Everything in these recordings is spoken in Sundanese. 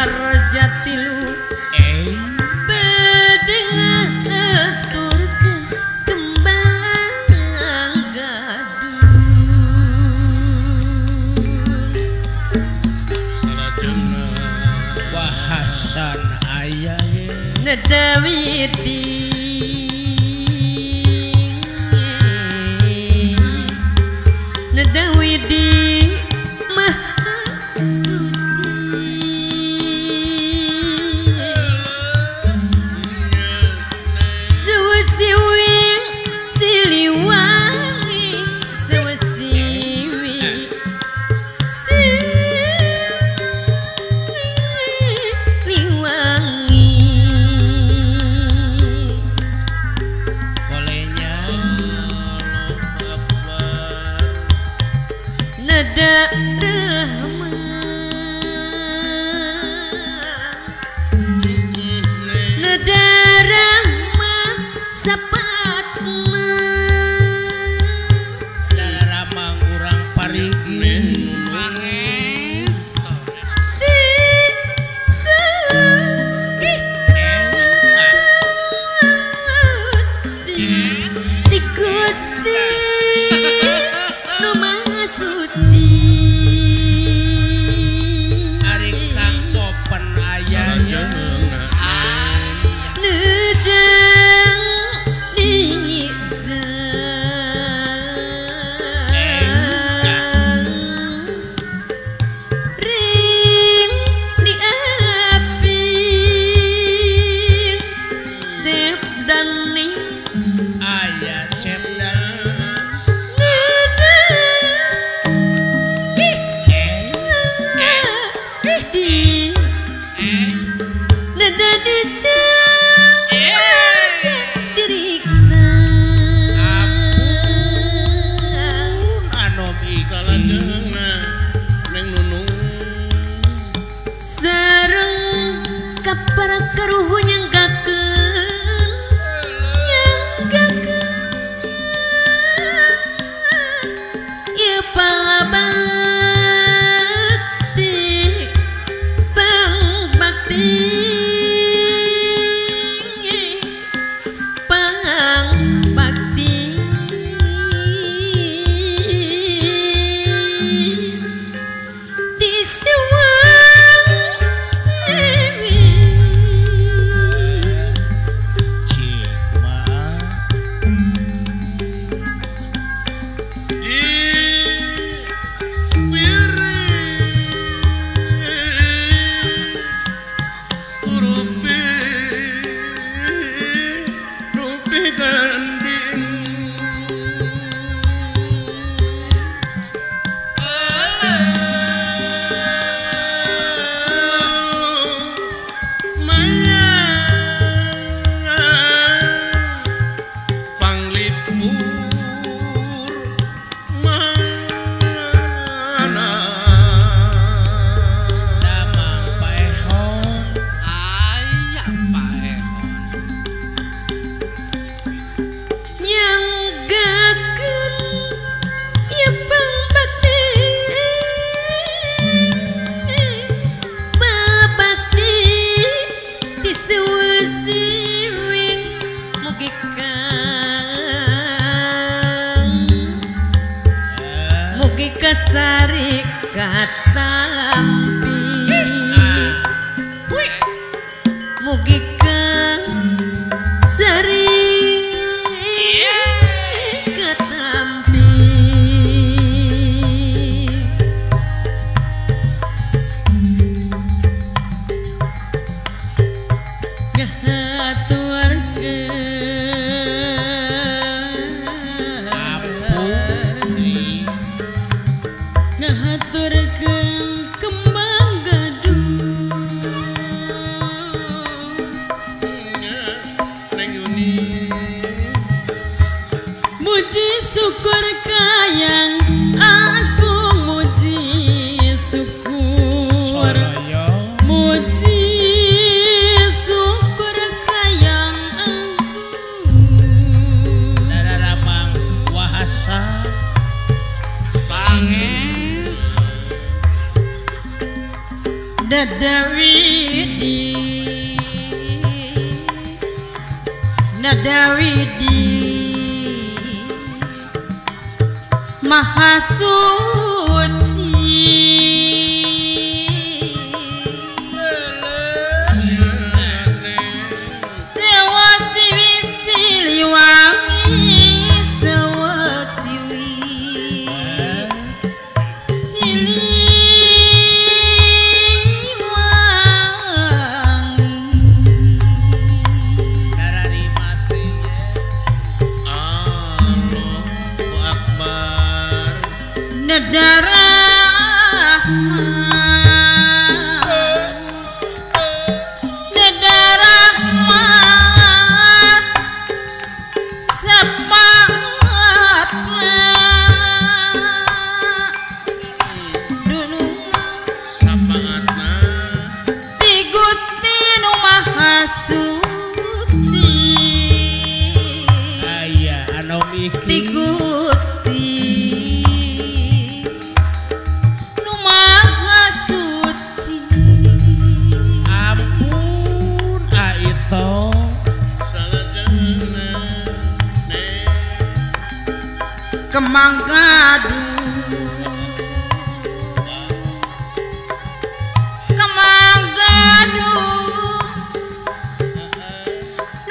Harjatilu bedengah aturkeun kembang gadul salajengna Wahasan aya ye Nedawidi Nedawidi Maha Suci Sewesiwing Siliwangi Sewesiwi Siliwangi Kolenya Nada rahmat Nada rahmat sapatma Nada ramang urang parigi Ti Gusti nu Maha Suci Ari Kang Topen aya ye Nedang dingizang Ring di api Cep dan nis aya cep dan Di Nada dicang diriksa Ampun anom iki salajengna Neng Nunung Sareng kapara karuhu nyanggakeun nyanggakeun ieu pangabakti pangbakti pangbakti di sewang sewi Ci kumaha di piri rupi rupi ganding Maya panglipur mana Damang paehon Aya paehon nyanggakeun ieu pangbakti pabakti di sewesiwi mugi kang mugi kasari katampi mugi kang sari katampi ngahaturkeun Ampun ngahaturkeun kembang gadung Neng Yuni muji syukur kayang aku muji syukur Soraya muji syukur Nadawidi Nadawidi Maha Suci Sewa siwi siliwangi sewa siwi siliwangi Darari mati Allahu Akbar. Nedarah Nedarahmat Sepatna Dunungan Sapaatna Ti Gusti Nu Maha Suci Aya anom Ti iki Gusti Nu Maha Suci Ampun aito salajengna ne Kemang gadung Kemang gadung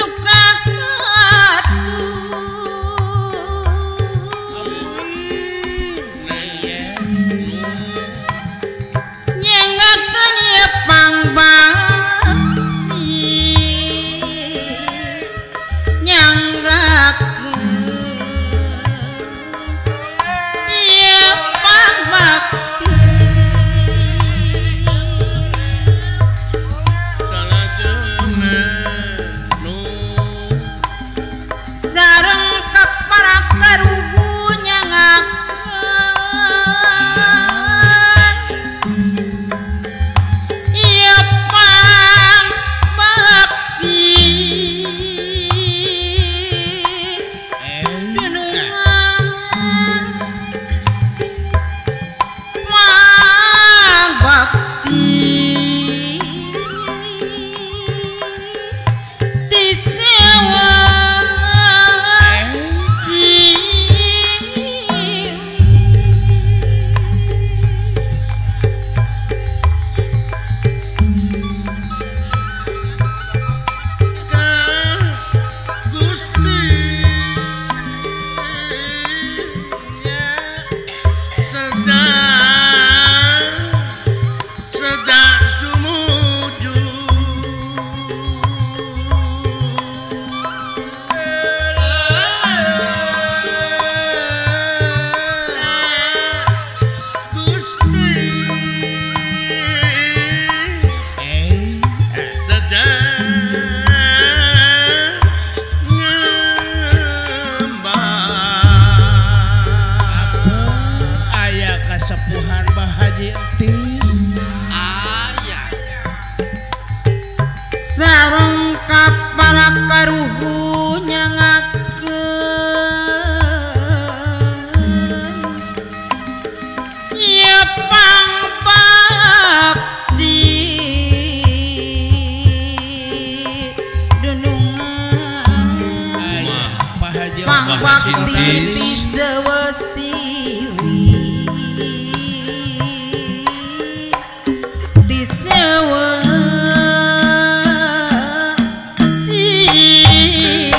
Nu kahatu ne Nyengakeun ieu pangbakti Nyanggakeun ieu pangbakti salajengna nu Sareng ka para karuhu nyangakeun ieu pangbakti Dunungan pangbakti Ti sewa ka Gusti sedang sedang sumuju Gusti sedang nyembah. Aya kasepuhan Bah Haji Entis Aya. Sareng ka para karuhu nyangakeun ieu pangbakti dunungan Aya Pak Haji pangbakti Entis. ti sewesiwi ti sewesiwi.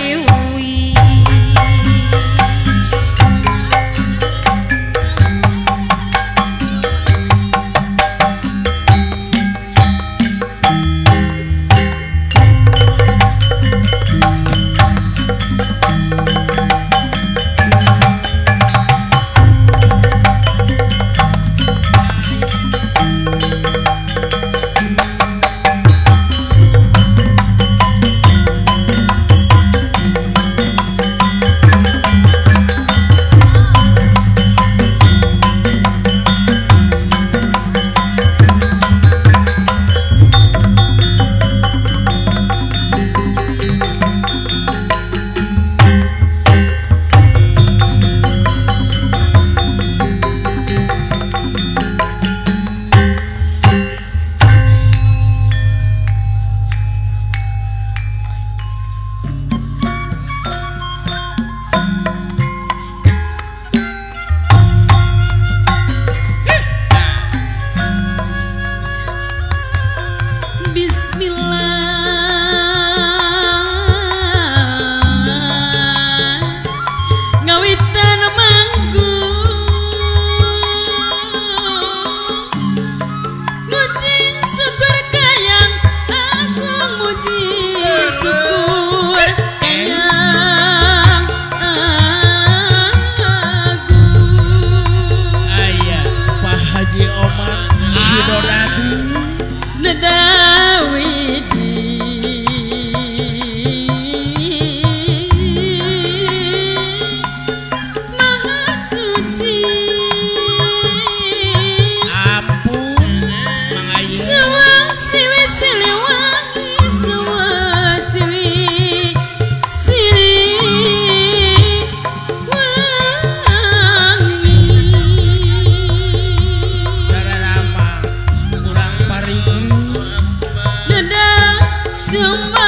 Jembar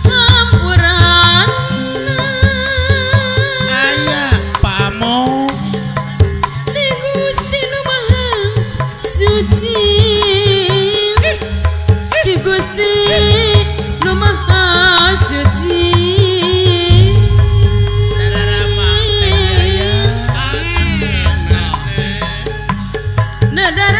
hampurana aya pamo di Gusti nu Maha Suci, di Gusti nu Maha Suci. Dararama teh aya. Nadara